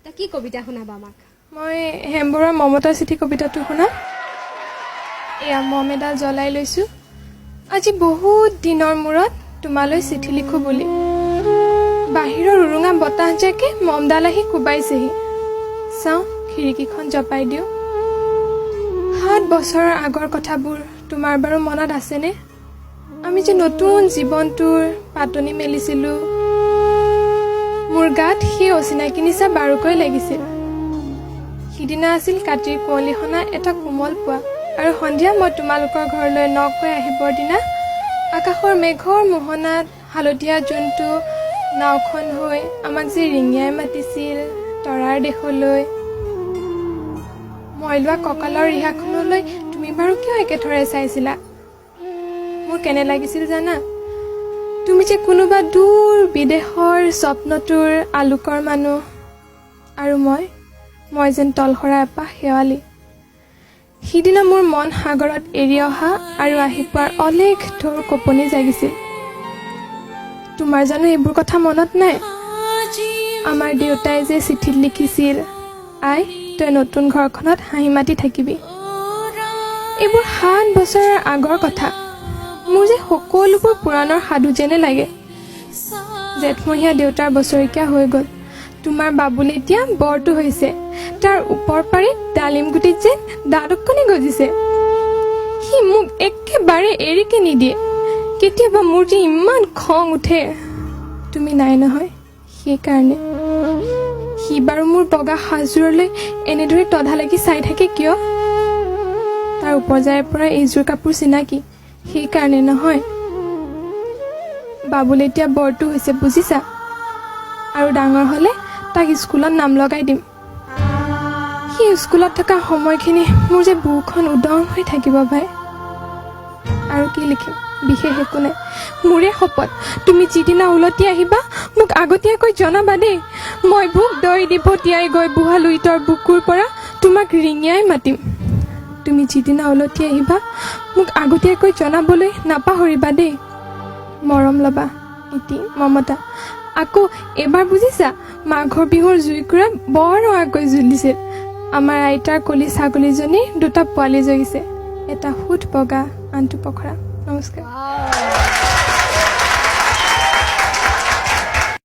এতিয়া কি কবিতা শুনাবা আমাক? মই হেম বৰুৱাৰ মমতাৰ চিঠি কবিতাটো শুনাম। এয়া মম এডাল জ্বলাই লৈছোঁ। আজি বহুত দিনৰ মূৰত তোমালৈ চিঠি লিখোঁ বুলি বাহিৰৰ উৰুঙা বতাহজাকে মমডাল আহি কোবাইছেহি। চাওঁ, খিৰিকীখন জপাই দিওঁ। 7 বছৰৰ আগৰ কথাবোৰ তোমাৰ বাৰু মনত আছেনে? আমি যে নতুন জীৱনটোৰ পাতনি মেলিছিলোঁ, মোৰ গাত সেই অচিনাকি নিচা বাৰুকৈ লাগিছিল। সিদিনা আছিল কাতিৰ কুঁৱলীসনা এটা কোমল পুৱা আৰু সন্ধিয়া মই তোমালোকৰ ঘৰলৈ নকৈ আহিবৰ দিনা আকাশৰ মেঘৰ মোহনাত হালধীয়া জোনটো নাওখন হৈ আমাক যে ৰিঙিয়াই মাতিছিল তৰাৰ দেশলৈ। মই লোৱা কঁকালৰ ৰিহাখনলৈ তুমি বাৰু কিয় একেথৰে চাইছিলা? মোৰ কেনে লাগিছিল জানা? তুমি যে কোনোবা দূৰ বিদেশৰ স্বপ্নটোৰ আলোকৰ মানুহ আৰু মই যেন তলসৰা এপাহ শেৱালি। সিদিনা মোৰ মন সাগৰত এৰি অহা আৰু আহি পোৱাৰ অলেখ ঢৌৰ কঁপনি জাগিছিল। তোমাৰ জানো এইবোৰ কথা মনত নাই? আমাৰ দেউতাই যে চিঠিত লিখিছিল, "আই, তই নতুন ঘৰখনত হাঁহি মাতি থাকিবি।" এইবোৰ 7 বছৰৰ আগৰ কথা। মোৰ যে সকলোবোৰ পুৰাণৰ সাধু যেনে লাগে। জেঠমহীয়া দেউতাৰ বছৰেকীয়া হৈ গ'ল। তোমাৰ বাবুল এতিয়া বৰটো হৈছে। তাৰ ওপৰ পাৰিত ডালিম গুটিত যেন দাঁত অকণি গজিছে। সি মোক একেবাৰে এৰিকে নিদিয়ে। কেতিয়াবা মোৰ যে ইমান খং উঠে, তুমি নাই নহয়, সেইকাৰণে। সি বাৰু মোৰ বগা সাজযোৰলৈ এনেদৰে তধা লাগি চাই থাকে কিয়? তাৰ উপজাৰে পৰা এইযোৰ কাপোৰ চিনাকি, সেইকাৰণে নহয়? বাবুল এতিয়া বৰটো হৈছে, বুজিছা? আৰু ডাঙৰ হ'লে তাক স্কুলত নাম লগাই দিম। সি স্কুলত থকা সময়খিনি মোৰ যে বুকুখন উদং হৈ থাকিব ভাই। আৰু কি লিখিম, বিশেষ একো নাই। মোৰে শপত, তুমি যিদিনা উলটি আহিবা মোক আগতীয়াকৈ জনাবা দেই। মই ভোক দৈ দি ভটিয়াই গৈ বুঢ়া লুইতৰ বুকুৰ পৰা তোমাক ৰিঙিয়াই মাতিম। তুমি যিদিনা উলটি আহিবা মোক আগতীয়াকৈ জনাবলৈ নাপাহৰিবা দেই। মৰম ল'বা। ইতি মমতা। আকৌ এইবাৰ বুজিছা, মাঘৰ বিহুৰ জুইকুৰা বৰ ৰঙাকৈ জ্বলিছিল। আমাৰ আইতাৰ কলি ছাগলীজনীৰ দুটা পোৱালি জগিছে, এটা শুধ বগা, আনটো পখৰা। নমস্কাৰ।